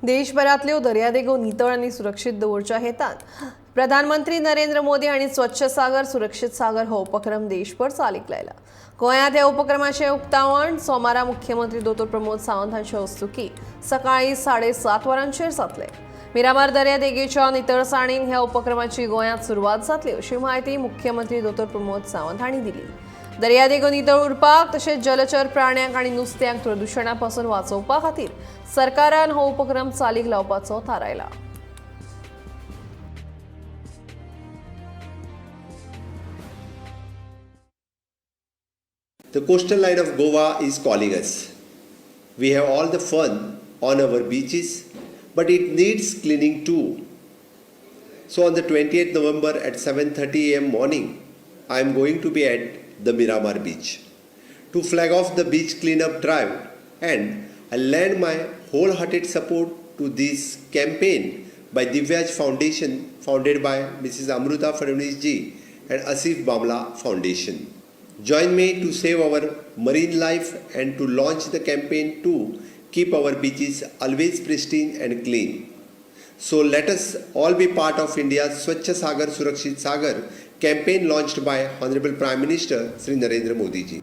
देशभरांतल्यो दर्यादेगो नितळ आनी सुरक्षीत दवरच्या हेतान प्रधानमंत्री नरेंद्र मोदी हांणी स्वच्छ सागर सुरक्षीत सागर हो उपक्रम देशभर चालीक लायला. गोंयांत ह्या उपक्रमाचें उक्तावण सोमारा मुख्यमंत्री दोतोर प्रमोद सावंत हांचे हस्तुकीं सकाळीं 7:30 वरांचेर जातलें. मिरामार दर्यादेगेच्या नितळसाणीन ह्या उपक्रमाची गोंयांत सुरवात जातली अशी म्हायती मुख्यमंत्री दोतोर प्रमोद सावंत हांणी दिली. दर्यादेगो नितळ उरपाक तशेंच जलचर प्राण्यांक आनी नुस्त्यांक प्रदुशणा पासून वाचोवपा खातीर सरकारान हो उपक्रम चालीक लावपाचो थारायला. The coastal line of Goa is calling us. We have all the fun on our beaches, but it needs cleaning too. So on the 28th November at 7:30 a.m. morning, I am going to be at the Miramar beach to flag off the beach cleanup drive, and I lend my wholehearted support to this campaign by Divyaj Foundation, founded by Mrs. Amruta Fadnavis ji and Asif Bamla Foundation. Join me to save our marine life and to launch the campaign to keep our beaches always pristine and clean. So let us all be part of India's Swachh Sagar Surakshit Sagar campaign launched by Honorable Prime Minister Sri Narendra Modi ji.